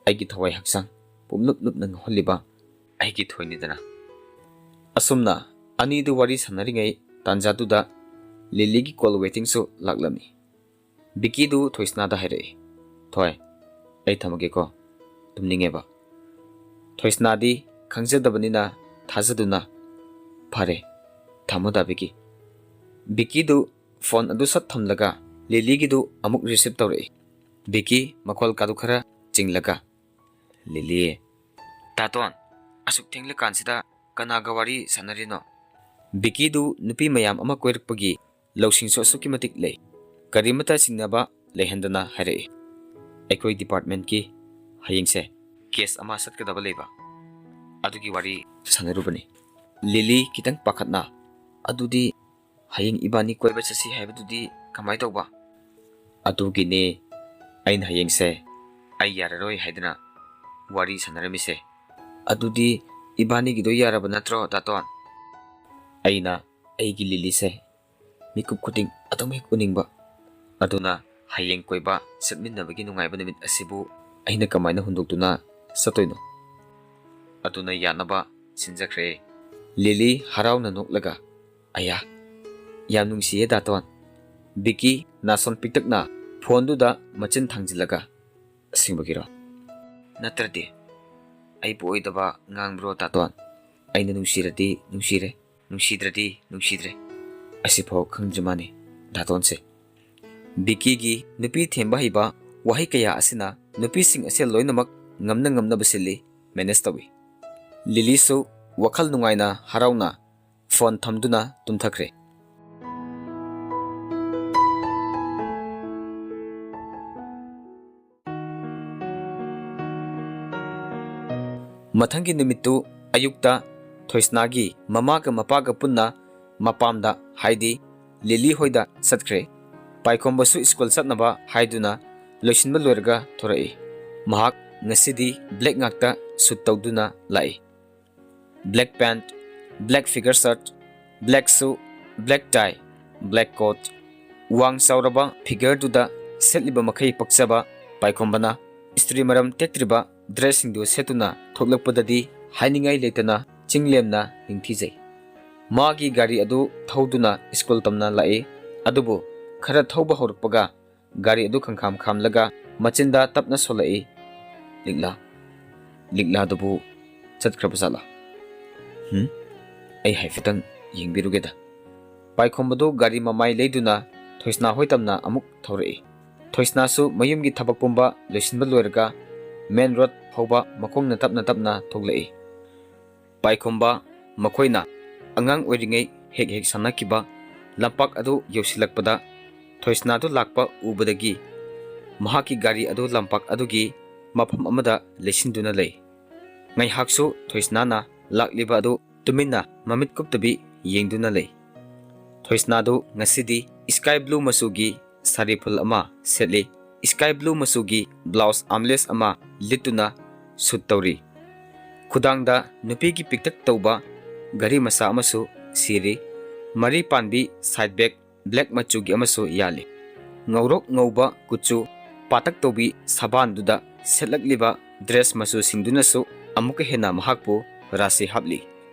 ꯑꯩꯒꯤ ꯊꯋꯥꯏ ꯍꯛꯆꯥꯡ ꯄꯨꯝꯂꯨꯞ ꯂꯨꯞꯅ ꯉꯥꯎꯍꯜꯂꯤꯕ ꯑꯩꯒꯤ ꯊꯣꯏꯅꯤꯗꯅ"꯫ ꯑꯁꯨꯝꯅ ꯑꯅꯤꯗꯨ ꯋꯥꯔꯤ ꯁꯥꯟꯅꯔꯤꯉꯩ ꯇꯥꯟꯖꯥꯗꯨꯗ ꯂꯤꯂꯤꯒꯤ ꯀꯣꯜ ꯋꯦꯇꯤꯡꯁꯨ ꯂꯥꯛꯂꯝꯃꯤ꯫ ꯕꯤꯀꯤꯗꯨ ꯊꯣꯏꯁꯅꯥꯗ ꯍꯥꯏꯔꯛꯏ, "ꯊꯣꯏ, ꯑꯩ ꯊꯝꯃꯒꯦꯀꯣ, ꯇꯨꯝꯅꯤꯡꯉꯦꯕ"꯫ ꯊꯣꯏꯁꯅꯥꯗꯤ ꯈꯪꯖꯗꯕꯅꯤꯅ ꯊꯥꯖꯗꯨꯅ, "ꯐꯔꯦ, ꯊꯝꯃꯣ ꯗꯥ ꯕꯤꯀꯤ"꯫ ꯕꯤꯀꯤꯗꯨ ꯐꯣꯟ ꯑꯗꯨ ꯁꯠ ꯊꯝꯂꯒ ꯂꯤꯂꯤꯒꯤꯗꯨ ꯑꯃꯨꯛ ꯔꯤꯁꯤꯞ ꯇꯧꯔꯛꯏ꯫ ꯕꯤꯀꯤ ꯃꯈꯣꯜ ꯀꯥꯗꯨ ꯈꯔ ꯆꯤꯡꯂꯒ, "ꯂꯤꯂꯤ"꯫ "ꯗꯥꯇꯣꯟ, ꯑꯁꯨꯛ ꯊꯦꯡꯂꯀꯥꯟꯁꯤꯗ ꯀꯅꯥꯒ ꯋꯥꯔꯤ ꯁꯥꯟꯅꯔꯤꯅꯣ?" ꯕꯤꯀꯤꯗꯨ ꯅꯨꯄꯤ ꯃꯌꯥꯝ ꯑꯃ ꯀꯣꯏꯔꯛꯄꯒꯤ ꯂꯧꯁꯤꯡꯁꯨ ꯑꯁꯨꯛꯀꯤ ꯃꯇꯤꯛ ꯂꯩ꯫ ꯀꯔꯤꯃꯇ ꯆꯤꯡꯅꯕ ꯂꯩꯍꯟꯗꯅ ꯍꯥꯏꯔꯛꯏ, "ꯑꯩꯈꯣꯏ ꯗꯤꯄꯥꯔꯠꯃꯦꯟꯠꯀꯤ ꯍꯌꯦꯡꯁꯦ ꯀꯦꯁ ꯑꯃ ꯆꯠꯀꯗꯕ ꯂꯩꯕ, ꯑꯗꯨꯒꯤ ꯋꯥꯔꯤ ꯁꯥꯟꯅꯔꯨꯕꯅꯤ"꯫ ꯂꯤꯂꯤ ꯈꯤꯇꯪ ꯄꯥꯈꯠꯅ, "ꯑꯗꯨꯗꯤ ꯍꯌꯦꯡ ꯏꯕꯥꯅꯤ ꯀꯣꯏꯕ ꯆꯠꯁꯤ ꯍꯥꯏꯕꯗꯨꯗꯤ ꯀꯃꯥꯏ ꯇꯧꯕ?" "ꯑꯗꯨꯒꯤꯅꯦ ꯑꯩꯅ ꯍꯌꯦꯡꯁꯦ ꯑꯩ ꯌꯥꯔꯔꯣꯏ ꯍꯥꯏꯗꯅ ꯋꯥꯔꯤ ꯁꯥꯟꯅꯔꯝꯃꯤꯁꯦ"꯫ "ꯑꯗꯨꯗꯤ ꯏꯕꯥꯅꯤꯒꯤꯗꯣ ꯌꯥꯔꯕ ꯅꯠꯇ꯭ꯔꯣ, ꯗꯥꯇꯣꯟ?" "ꯑꯩꯅ ꯑꯩꯒꯤ ꯂꯤꯂꯤꯁꯦ ꯃꯤꯀꯨꯞ ꯈꯨꯗꯤꯡ ꯑꯗꯨꯝ ꯍꯦꯛ ꯎꯅꯤꯡꯕ꯫ ꯑꯗꯨꯅ ꯍꯌꯦꯡ ꯀꯣꯏꯕ ꯆꯠꯃꯤꯟꯅꯕꯒꯤ ꯅꯨꯡꯉꯥꯏꯕ ꯅꯨꯃꯤꯠ ꯑꯁꯤꯕꯨ ꯑꯩꯅ ꯀꯃꯥꯏꯅ ꯍꯨꯟꯗꯣꯛꯇꯨꯅ ꯆꯠꯇꯣꯏꯅꯣ? ꯑꯗꯨꯅ ꯌꯥꯅꯕ ꯁꯤꯟꯖꯈ꯭ꯔꯦ"꯫ ꯂꯤꯂꯤ ꯍꯔꯥꯎꯅ ꯅꯣꯛꯂꯒ, "ꯑꯌꯥ, ꯌꯥꯝ ꯅꯨꯡꯁꯤꯌꯦ ꯗꯥꯇꯣꯟ"꯫ ꯕꯤꯀꯤ ꯅꯥꯁꯣꯟ ꯄꯤꯛꯇꯛꯅ ꯐꯣꯟꯗꯨꯗ ꯃꯆꯤꯟ ꯊꯥꯡꯖꯤꯜꯂꯒ, "ꯑꯁꯦꯡꯕꯒꯤꯔꯣ? ꯅꯠꯇ꯭ꯔꯗꯤ ꯑꯩꯕꯨ ꯑꯣꯏꯗꯕ ꯉꯥꯡꯕ꯭ꯔꯣ ꯗꯥꯇꯣꯟ? ꯑꯩꯅ ꯅꯨꯡꯁꯤꯔꯗꯤ ꯅꯨꯡꯁꯤꯔꯦ, ꯅꯨꯡꯁꯤꯗ꯭ꯔꯗꯤ ꯅꯨꯡꯁꯤꯗ꯭ꯔꯦ꯫ ꯑꯁꯤꯐꯥꯎ ꯈꯪꯗ꯭ꯔꯤ ꯃꯥꯅꯤ ꯗꯥꯇꯣꯟꯁꯦ"꯫ ꯕꯤꯀꯤꯒꯤ ꯅꯨꯄꯤ ꯊꯦꯝꯕ ꯍꯩꯕ ꯋꯥꯍꯩ ꯀꯌꯥ ꯑꯁꯤꯅ ꯅꯨꯄꯤꯁꯤꯡ ꯑꯁꯦ ꯂꯣꯏꯅꯃꯛ ꯉꯝꯅ ꯉꯝꯅꯕ ꯁꯤꯜꯂꯤ, ꯃꯦꯅꯦꯖ ꯇꯧꯏ꯫ ꯂꯤꯂꯤꯁꯨ ꯋꯥꯈꯜ ꯅꯨꯡꯉꯥꯏꯅ ꯍꯔꯥꯎꯅ ꯐꯣꯟ ꯊꯝꯗꯨꯅ ꯇꯨꯝꯊꯈ꯭ꯔꯦ꯫ ꯃꯊꯪꯒꯤ ꯅꯨꯃꯤꯠꯇꯨ ꯑꯌꯨꯛꯇ ꯊꯣꯏꯁꯅꯥꯒꯤ ꯃꯃꯥꯒ ꯃꯄꯥꯒ ꯄꯨꯟꯅ ꯃꯄꯥꯝꯗ, ꯍꯥꯏꯗꯤ ꯂꯤꯂꯤ ꯍꯣꯏꯗ ꯆꯠꯈ꯭ꯔꯦ꯫ ꯄꯥꯏꯈꯣꯝꯕꯁꯨ ꯁ꯭ꯀꯨꯜ ꯆꯠꯅꯕ ꯍꯥꯏꯗꯨꯅ ꯂꯣꯏꯁꯤꯟꯕ ꯂꯣꯏꯔꯒ ꯊꯣꯔꯛꯏ꯫ ꯃꯍꯥꯛ ꯉꯁꯤꯗꯤ ꯕ꯭ꯂꯦꯛ ꯉꯥꯛꯇ ꯁꯨꯠ ꯇꯧꯗꯨꯅ ꯂꯥꯛꯏ꯫ ꯕ꯭ꯂꯦꯛ ꯄꯦꯟꯠ, ꯕ꯭ꯂꯦꯛ ꯐꯤꯒꯔ ꯁꯔꯠ, ꯕ꯭ꯂꯦꯛ ꯁꯨ, ꯕ꯭ꯂꯦꯛ ꯇꯥꯏ, ꯕ꯭ꯂꯦꯛ ꯀꯣꯠ꯫ ꯋꯥꯡ ꯆꯥꯎꯔꯕ ꯐꯤꯒꯔꯗꯨꯗ ꯁꯦꯠꯂꯤꯕ ꯃꯈꯩ ꯄꯛꯆꯕ ꯄꯥꯏꯈꯣꯝꯕꯅ ꯏꯁꯇ꯭ꯔꯤ ꯃꯔꯝ ꯇꯦꯛꯇ꯭ꯔꯤꯕ ꯗ꯭ꯔꯦꯁꯁꯤꯡꯗꯨ ꯁꯦꯠꯇꯨꯅ ꯊꯣꯛꯂꯛꯄꯗꯗꯤ ꯍꯥꯏꯅꯤꯡꯉꯥꯏ ꯂꯩꯇꯅ ꯆꯤꯡꯂꯦꯝꯅ ꯅꯤꯡꯊꯤꯖꯩ꯫ ꯃꯥꯒꯤ ꯒꯥꯔꯤ ꯑꯗꯨ ꯊꯧꯗꯨꯅ ꯁ꯭ꯀꯨꯜ ꯇꯝꯅ ꯂꯥꯛꯏ꯫ ꯑꯗꯨꯕꯨ ꯈꯔ ꯊꯧꯕ ꯍꯧꯔꯛꯄꯒ ꯒꯥꯔꯤ ꯑꯗꯨ ꯈꯪꯈꯥꯝ ꯈꯥꯝꯂꯒ ꯃꯆꯤꯟꯗ ꯇꯞꯅ ꯁꯣꯜꯂꯛꯏ꯫ "ꯂꯤꯛꯂꯥ, ꯂꯤꯛꯂꯥꯗꯨꯕꯨ ꯆꯠꯈ꯭ꯔꯕ ꯖꯥꯠꯂꯥ? ꯍꯨꯝ? ꯑꯩ ꯍꯥꯏꯐꯦꯠꯇꯪ ꯌꯦꯡꯕꯤꯔꯨꯒꯦꯗ"꯫ ꯄꯥꯏꯈꯣꯝꯕꯗꯨ ꯒꯥꯔꯤ ꯃꯃꯥꯏ ꯂꯩꯗꯨꯅ ꯊꯣꯏꯁꯅꯥ ꯍꯣꯏ ꯇꯝꯅ ꯑꯃꯨꯛ ꯊꯧꯔꯛꯏ꯫ ꯊꯣꯏꯁꯅꯥꯁꯨ ꯃꯌꯨꯝꯒꯤ ꯊꯕꯛ ꯄꯨꯝꯕ ꯂꯣꯏꯁꯤꯟꯕ ꯂꯣꯏꯔꯒ ꯃꯦꯟ ꯔꯣꯗ ꯐꯥꯎꯕ ꯃꯈꯣꯡꯅ ꯇꯞꯅ ꯇꯞꯅ ꯊꯣꯛꯂꯛꯏ꯫ ꯄꯥꯏꯈꯣꯝꯕ ꯃꯈꯣꯏꯅ ꯑꯉꯥꯡ ꯑꯣꯏꯔꯤꯉꯩ ꯍꯦꯛ ꯍꯦꯛ ꯁꯥꯟꯅꯈꯤꯕ ꯂꯝꯄꯥꯛ ꯑꯗꯨ ꯌꯧꯁꯤꯜꯂꯛꯄꯗ ꯊꯣꯏꯁꯅꯥꯗꯨ ꯂꯥꯛꯄ ꯎꯕꯗꯒꯤ ꯃꯍꯥꯛꯀꯤ ꯒꯥꯔꯤ ꯑꯗꯨ ꯂꯝꯄꯥꯛ ꯑꯗꯨꯒꯤ ꯃꯐꯝ ꯑꯃꯗ ꯂꯩꯁꯤꯟꯗꯨꯅ ꯂꯩ꯫ ꯉꯥꯏꯍꯥꯛꯁꯨ ꯊꯣꯏꯁꯅꯥꯅ ꯂꯥꯛꯂꯤꯕ ꯑꯗꯨ ꯇꯨꯃꯤꯟꯅ ꯃꯃꯤꯠ ꯀꯨꯞꯇꯕꯤ ꯌꯦꯡꯗꯨꯅ ꯂꯩ꯫ ꯊꯣꯏꯁꯅꯥꯗꯨ ꯉꯁꯤꯗꯤ ꯁ꯭ꯀꯥꯏ ꯕ꯭ꯂꯨ ꯃꯆꯨꯒꯤ ꯁꯥꯔꯤ ꯐꯨꯜ ꯑꯃ ꯁꯦꯠꯂꯤ, ꯁ꯭ꯀꯥꯏ ꯕ꯭ꯂꯨ ꯃꯆꯨꯒꯤ ꯕ꯭ꯂꯥꯎꯁ ꯑꯥꯔꯝꯂꯦꯁ ꯑꯃ ꯂꯤꯠꯇꯨꯅ ꯁꯨꯠ ꯇꯧꯔꯤ꯫ ꯈꯨꯗꯥꯡꯗ ꯅꯨꯄꯤꯒꯤ ꯄꯤꯛꯇꯛ ꯇꯧꯕ ꯘꯔꯤ ꯃꯆꯥ ꯑꯃꯁꯨ ꯁꯤꯔꯤ꯫ ꯃꯔꯤ ꯄꯥꯟꯕꯤ ꯁꯥꯏꯠ ꯕꯦꯛ ꯕ꯭ꯂꯦꯛ ꯃꯆꯨꯒꯤ ꯑꯃꯁꯨ ꯌꯥꯜꯂꯤ꯫ ꯉꯧꯔꯣꯛ ꯉꯧꯕ ꯀꯨꯆꯨ, ꯄꯥꯇꯛ ꯇꯧꯕꯤ ꯁꯕꯥꯟꯗꯨꯗ ꯁꯦꯠꯂꯛꯂꯤꯕ ꯗ꯭ꯔꯦꯁ ꯃꯆꯨꯁꯤꯡꯗꯨꯅꯁꯨ ꯑꯃꯨꯛꯀ ꯍꯦꯟꯅ ꯃꯍꯥꯛꯄꯨ ꯔꯥꯁꯤ ꯍꯥꯞꯂꯤ꯫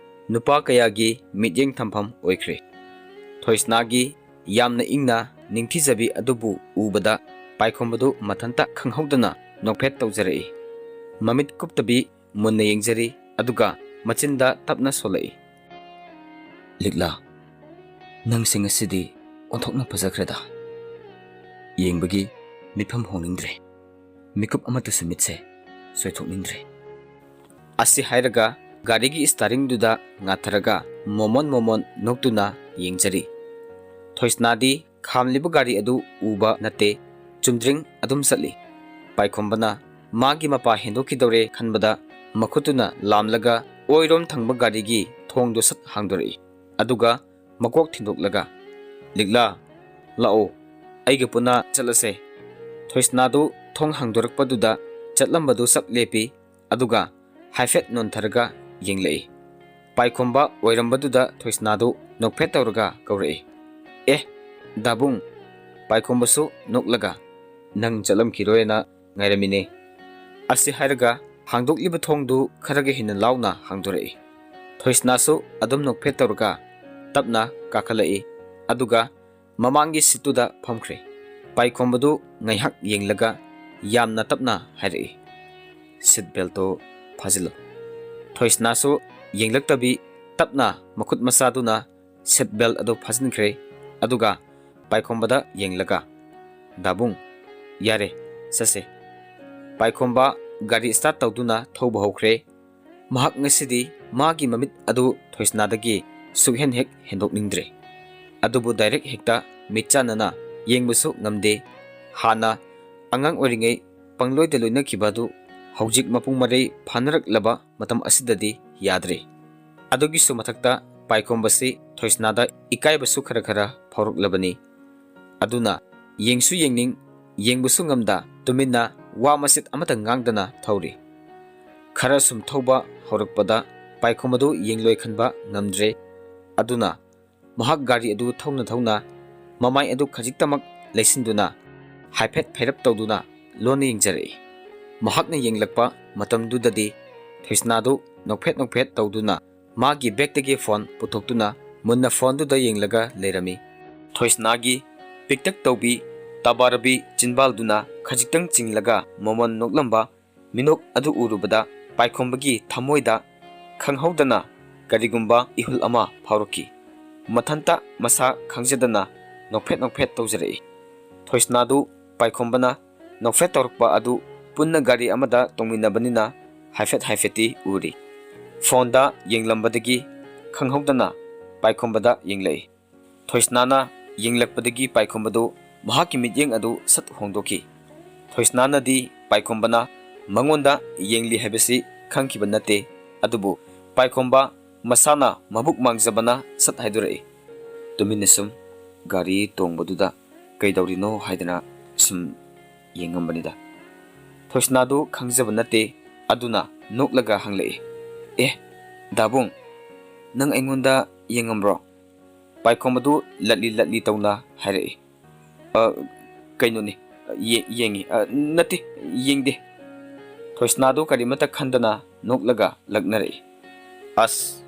ꯅꯨꯄꯥ ꯀꯌꯥꯒꯤ ꯃꯤꯠꯌꯦꯡ ꯊꯝꯐꯝ ꯑꯣꯏꯈ꯭ꯔꯦ꯫ ꯊꯣꯏꯁꯅꯥꯒꯤ ꯌꯥꯝꯅ ꯏꯪꯅ ꯅꯤꯡꯊꯤꯖꯕꯤ ꯑꯗꯨꯕꯨ ꯎꯕꯗ ꯄꯥꯏꯈꯣꯝꯕꯗꯨ ꯃꯊꯟꯇ ꯈꯪꯍꯧꯗꯅ ꯅꯣꯛꯐꯦꯠ ꯇꯧꯖꯔꯛꯏ꯫ ꯃꯃꯤꯠ ꯀꯨꯞꯇꯕꯤ ꯃꯨꯟꯅ ꯌꯦꯡꯖꯔꯤ, ꯑꯗꯨꯒ ꯃꯆꯤꯟꯗ ꯇꯞꯅ ꯁꯣꯜꯂꯛꯏ꯫ "ꯂꯤꯛꯂꯥ, ꯅꯪꯁꯦ ꯉꯁꯤꯗꯤ ꯑꯣꯟꯊꯣꯛꯅ ꯐꯖꯈ꯭ꯔꯦꯗ꯫ ꯌꯦꯡꯕꯒꯤ ꯃꯤꯠꯐꯝ ꯍꯣꯡꯅꯤꯡꯗ꯭ꯔꯦ꯫ ꯃꯤꯀꯨꯞ ꯑꯃꯠꯇꯁꯨ ꯃꯤꯠꯁꯦ ꯆꯣꯏꯊꯣꯛꯅꯤꯡꯗ꯭ꯔꯦ"꯫ ꯑꯁꯤ ꯍꯥꯏꯔꯒ ꯒꯥꯔꯤꯒꯤ ꯏꯁꯇꯥꯔꯤꯡꯗꯨꯗ ꯉꯥꯊꯔꯒ ꯃꯣꯃꯣꯟ ꯃꯣꯃꯣꯟ ꯅꯣꯛꯇꯨꯅ ꯌꯦꯡꯖꯔꯤ꯫ ꯊꯣꯏꯁꯅꯥꯗꯤ ꯈꯥꯝꯂꯤꯕ ꯒꯥꯔꯤ ꯑꯗꯨ ꯎꯕ ꯅꯠꯇꯦ, ꯆꯨꯝꯗ꯭ꯔꯤꯡ ꯑꯗꯨꯝ ꯆꯠꯂꯤ꯫ ꯄꯥꯏꯈꯣꯝꯕꯅ ꯃꯥꯒꯤ ꯃꯄꯥ ꯍꯦꯟꯗꯣꯛꯈꯤꯗꯧꯔꯦ ꯈꯟꯕꯗ ꯃꯈꯨꯠꯇꯨꯅ ꯂꯥꯝꯂꯒ ꯑꯣꯏꯔꯣꯝ ꯊꯪꯕ ꯒꯥꯔꯤꯒꯤ ꯊꯣꯡꯗꯨ ꯁꯠ ꯍꯥꯡꯗꯣꯔꯛꯏ꯫ ꯑꯗꯨꯒ ꯃꯀꯣꯛ ꯊꯤꯟꯗꯣꯛꯂꯒ, "ꯂꯤꯛꯂꯥ, ꯂꯥꯛꯑꯣ, ꯑꯩꯒ ꯄꯨꯟꯅ ꯆꯠꯂꯁꯦ꯫ ꯊꯣꯏꯁꯅꯥꯗꯨ ꯊꯣꯡ ꯍꯥꯡꯗꯣꯔꯛꯄꯗꯨꯗ ꯆꯠꯂꯝꯕꯗꯨ ꯆꯞ ꯂꯦꯞꯄꯤ, ꯑꯗꯨꯒ ꯍꯥꯏꯐꯦꯠ ꯅꯣꯟꯊꯔꯒ ꯌꯦꯡꯂꯛꯏ꯫ ꯄꯥꯏꯈꯣꯝꯕ ꯑꯣꯏꯔꯝꯕꯗꯨꯗ ꯊꯣꯏꯁꯅꯥꯗꯨ ꯅꯣꯛꯐꯦꯠ ꯇꯧꯔꯒ ꯀꯧꯔꯛꯏ, "ꯑꯦ, ꯗꯥꯕꯨꯡ!" ꯄꯥꯏꯈꯣꯝꯕꯁꯨ ꯅꯣꯛꯂꯒ, "ꯅꯪ ꯆꯠꯂꯝꯈꯤꯔꯣꯏꯅ ꯉꯥꯏꯔꯝꯃꯤꯅꯦ" ꯑꯁꯤ ꯍꯥꯏꯔꯒ ꯍꯥꯡꯗꯣꯛꯂꯤꯕ ꯊꯣꯡꯗꯨ ꯈꯔꯒ ꯍꯦꯟꯅ ꯂꯥꯎꯅ ꯍꯥꯡꯗꯣꯔꯛꯏ꯫ ꯊꯣꯏꯁꯅꯥꯁꯨ ꯑꯗꯨꯝ ꯅꯣꯛꯐꯦꯠ ꯇꯧꯔꯒ ꯇꯞꯅ ꯀꯥꯈꯠꯂꯛꯏ, ꯑꯗꯨꯒ ꯃꯃꯥꯡꯒꯤ ꯁꯤꯠꯇꯨꯗ ꯐꯝꯈ꯭ꯔꯦ꯫ ꯄꯥꯏꯈꯣꯝꯕꯗꯨ ꯉꯥꯏꯍꯥꯛ ꯌꯦꯡꯂꯒ ꯌꯥꯝꯅ ꯇꯞꯅ ꯍꯥꯏꯔꯛꯏ, "ꯁꯤꯠ ꯕꯦꯜꯇꯣ ꯐꯥꯖꯤꯜꯂꯨ"꯫ ꯊꯣꯏꯁꯅꯥꯁꯨ ꯌꯦꯡꯂꯛꯇꯕꯤ ꯇꯞꯅ ꯃꯈꯨꯠ ꯃꯆꯥꯗꯨꯅ ꯁꯤꯠ ꯕꯦꯜ ꯑꯗꯨ ꯐꯥꯖꯤꯟꯈ꯭ꯔꯦ꯫ ꯑꯗꯨꯒ ꯄꯥꯏꯈꯣꯝꯕꯗ ꯌꯦꯡꯂꯒ, "ꯗꯥꯕꯨꯡ, ꯌꯥꯔꯦ, ꯆꯠꯁꯦ"꯫ ꯄꯥꯏꯈꯣꯝꯕ ꯒꯥꯔꯤ ꯁ꯭ꯇꯥꯔꯠ ꯇꯧꯗꯨꯅ ꯊꯧꯕ ꯍꯧꯈ꯭ꯔꯦ꯫ ꯃꯍꯥꯛ ꯉꯁꯤꯗꯤ ꯃꯥꯒꯤ ꯃꯃꯤꯠ ꯑꯗꯨ ꯊꯣꯏꯁꯅꯥꯗꯒꯤ ꯁꯨꯛꯍꯦꯟ ꯍꯦꯛ ꯍꯦꯟꯗꯣꯛꯅꯤꯡꯗ꯭ꯔꯦ꯫ ꯑꯗꯨꯕꯨ ꯗꯥꯏꯔꯦꯛ ꯍꯦꯛꯇ ꯃꯤꯠ ꯆꯥꯟꯅꯅ ꯌꯦꯡꯕꯁꯨ ꯉꯝꯗꯦ꯫ ꯍꯥꯟꯅ ꯑꯉꯥꯡ ꯑꯣꯏꯔꯤꯉꯩ ꯄꯪꯂꯣꯏꯗ ꯂꯣꯏꯅꯈꯤꯕ ꯑꯗꯨ ꯍꯧꯖꯤꯛ ꯃꯄꯨꯡ ꯃꯔꯩ ꯐꯥꯅꯔꯛꯂꯕ ꯃꯇꯝ ꯑꯁꯤꯗꯗꯤ ꯌꯥꯗ꯭ꯔꯦ꯫ ꯑꯗꯨꯒꯤꯁꯨ ꯃꯊꯛꯇ ꯄꯥꯏꯈꯣꯝꯕꯁꯤ ꯊꯣꯏꯁꯅꯥꯗ ꯏꯀꯥꯏꯕꯁꯨ ꯈꯔ ꯈꯔ ꯐꯥꯎꯔꯛꯂꯕꯅꯤ꯫ ꯑꯗꯨꯅ ꯌꯦꯡꯁꯨ ꯌꯦꯡꯅꯤꯡ, ꯌꯦꯡꯕꯁꯨ ꯉꯝꯗ ꯇꯨꯃꯤꯟꯅ ꯋꯥ ꯃꯆꯦꯠ ꯑꯃꯇ ꯉꯥꯡꯗꯅ ꯊꯧꯔꯤ꯫ ꯈꯔ ꯁꯨꯝ ꯊꯧꯕ ꯍꯧꯔꯛꯄꯗ ꯄꯥꯏꯈꯣꯝꯕꯗꯨ ꯌꯦꯡꯂꯣꯏ ꯈꯟꯕ ꯉꯝꯗ꯭ꯔꯦ꯫ ꯑꯗꯨꯅ ꯃꯍꯥꯛ ꯒꯥꯔꯤ ꯑꯗꯨ ꯊꯧꯅ ꯊꯧꯅ ꯃꯃꯥꯏ ꯑꯗꯨ ꯈꯖꯤꯛꯇꯃꯛ ꯂꯩꯁꯤꯟꯗꯨꯅ ꯍꯥꯏꯐꯦꯠ ꯐꯩꯔꯞ ꯇꯧꯗꯨꯅ ꯂꯣꯟꯅ ꯌꯦꯡꯖꯔꯛꯏ꯫ ꯃꯍꯥꯛꯅ ꯌꯦꯡꯂꯛꯄ ꯃꯇꯝꯗꯨꯗꯗꯤ ꯊꯣꯏꯁꯅꯥꯗꯨ ꯅꯣꯛꯐꯦꯠ ꯅꯣꯛꯐꯦꯠ ꯇꯧꯗꯨꯅ ꯃꯥꯒꯤ ꯕꯦꯒꯇꯒꯤ ꯐꯣꯟ ꯄꯨꯊꯣꯛꯇꯨꯅ ꯃꯨꯟꯅ ꯐꯣꯟꯗꯨꯗ ꯌꯦꯡꯂꯒ ꯂꯩꯔꯝꯃꯤ꯫ ꯊꯣꯏꯁꯅꯥꯒꯤ ꯄꯤꯛꯇꯛ ꯇꯧꯕꯤ ꯇꯕꯥꯔꯕꯤ ꯆꯤꯟꯕꯥꯜꯗꯨꯅ ꯈꯖꯤꯛꯇꯪ ꯆꯤꯡꯂꯒ ꯃꯃꯣꯟ ꯅꯣꯛꯂꯝꯕ ꯃꯤꯅꯣꯛ ꯑꯗꯨ ꯎꯔꯨꯕꯗ ꯄꯥꯏꯈꯣꯝꯕꯒꯤ ꯊꯃꯣꯏꯗ ꯈꯪꯍꯧꯗꯅ ꯀꯔꯤꯒꯨꯝꯕ ꯏꯍꯨꯜ ꯑꯃ ꯐꯥꯎꯔꯛꯈꯤ꯫ ꯃꯊꯟꯇ ꯃꯁꯥ ꯈꯪꯖꯗꯅ ꯅꯣꯛꯐꯦꯠ ꯅꯣꯛꯐꯦꯠ ꯇꯧꯖꯔꯛꯏ꯫ ꯊꯣꯏꯁꯅꯥꯗꯨ ꯄꯥꯏꯈꯣꯝꯕꯅ ꯅꯣꯛꯐꯦꯠ ꯇꯧꯔꯛꯄ ꯑꯗꯨ ꯄꯨꯟꯅ ꯒꯥꯔꯤ ꯑꯃꯗ ꯇꯣꯡꯃꯤꯟꯅꯕꯅꯤꯅ ꯍꯥꯏꯐꯦꯠ ꯍꯥꯏꯐꯦꯠꯇꯤ ꯎꯔꯤ꯫ ꯐꯣꯟꯗ ꯌꯦꯡꯂꯝꯕꯗꯒꯤ ꯈꯪꯍꯧꯗꯅ ꯄꯥꯏꯈꯣꯝꯕꯗ ꯌꯦꯡꯂꯛꯏ꯫ ꯊꯣꯏꯁꯅꯥꯅ ꯌꯦꯡꯂꯛꯄꯗꯒꯤ ꯄꯥꯏꯈꯣꯝꯕꯗꯨ ꯃꯍꯥꯛꯀꯤ ꯃꯤꯠꯌꯦꯡ ꯑꯗꯨ ꯁꯠ ꯍꯣꯡꯗꯣꯛꯈꯤ꯫ ꯊꯣꯏꯁꯅꯥꯅꯗꯤ ꯄꯥꯏꯈꯣꯝꯕꯅ ꯃꯉꯣꯟꯗ ꯌꯦꯡꯂꯤ ꯍꯥꯏꯕꯁꯤ ꯈꯪꯈꯤꯕ ꯅꯠꯇꯦ꯫ ꯑꯗꯨꯕꯨ ꯄꯥꯏꯈꯣꯝꯕ ꯃꯁꯥꯅ ꯃꯕꯨꯛ ꯃꯥꯡꯖꯕꯅ ꯁꯠ ꯍꯥꯏꯗꯣꯔꯛꯏ, "ꯇꯨꯃꯤꯟꯅ ꯁꯨꯝ ꯒꯥꯔꯤ ꯇꯣꯡꯕꯗꯨꯗ ꯀꯩꯗꯧꯔꯤꯅꯣ ꯍꯥꯏꯗꯅ ꯁꯨꯝ ꯌꯦꯡꯉꯝꯕꯅꯤꯗ꯫ ꯊꯣꯏꯁꯅꯥꯗꯨ ꯈꯪꯖꯕ ꯅꯠꯇꯦ, ꯑꯗꯨꯅ ꯅꯣꯛꯂꯒ ꯍꯪꯂꯛꯏ, "ꯑꯦ, ꯗꯥꯕꯨꯡ, ꯅꯪ ꯑꯩꯉꯣꯟꯗ ꯌꯦꯡꯉꯝꯕ꯭ꯔꯣ?" ꯄꯥꯏꯈꯣꯝꯕꯗꯨ ꯂꯠꯂꯤ ꯂꯠꯂꯤ ꯇꯧꯅ ꯍꯥꯏꯔꯛꯏ, "ꯑ, ꯀꯩꯅꯣꯅꯤ, ꯌꯦ-, ꯌꯦꯡꯉꯤ, ꯑ, ꯅꯠꯇꯦ, ꯌꯦꯡꯗꯦ꯫" ꯊꯣꯏꯁꯅꯥꯗꯨ ꯀꯔꯤꯃꯠꯇ ꯈꯟꯗꯅ ꯅꯣꯛꯂꯒ ꯂꯛꯅꯔꯛꯏ, "ꯑꯁ,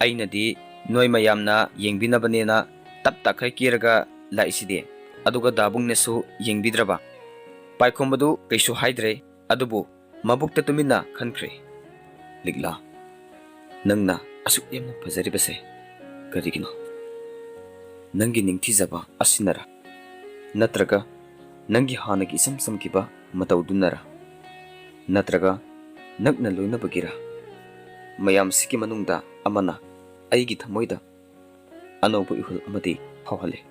ꯑꯩꯅꯗꯤ ꯅꯣꯏ ꯃꯌꯥꯝꯅ ꯌꯦꯡꯕꯤꯅꯕꯅꯦꯅ ꯇꯞ ꯇꯥꯈꯩ ꯀꯦꯔꯒ ꯂꯥꯛꯏꯁꯤꯗꯤ, ꯑꯗꯨꯒ ꯗꯥꯕꯨꯡꯅꯁꯨ ꯌꯦꯡꯕꯤꯗ꯭ꯔꯕ?" ꯄꯥꯏꯈꯣꯝꯕꯗꯨ ꯀꯩꯁꯨ ꯍꯥꯏꯗ꯭ꯔꯦ, ꯑꯗꯨꯕꯨ ꯃꯕꯨꯛꯇ ꯇꯨꯃꯤꯟꯅ ꯈꯟꯈ꯭ꯔꯦ, "ꯂꯤꯛꯂꯥ, ꯅꯪꯅ ꯑꯁꯨꯛ ꯌꯥꯝꯅ ꯐꯖꯔꯤꯕꯁꯦ ꯀꯔꯤꯒꯤꯅꯣ? ꯅꯪꯒꯤ ꯅꯤꯡꯊꯤꯖꯕ ꯑꯁꯤꯅꯔ? ꯅꯠꯇ꯭ꯔꯒ ꯅꯪꯒꯤ ꯍꯥꯟꯅꯒꯤ ꯏꯆꯝ ꯆꯝꯈꯤꯕ ꯃꯇꯧꯗꯨꯅꯔ? ꯅꯠꯇ꯭ꯔꯒ ꯅꯛꯅ ꯂꯣꯏꯅꯕꯒꯤꯔ? ꯃꯌꯥꯝꯁꯤꯒꯤ ꯃꯅꯨꯡꯗ ꯑꯃꯅ ꯑꯩꯒꯤ ꯊꯃꯣꯏꯗ ꯑꯅꯧꯕ ꯏꯍꯨꯜ ꯑꯃꯗꯤ ꯐꯥꯎꯍꯜꯂꯦ꯫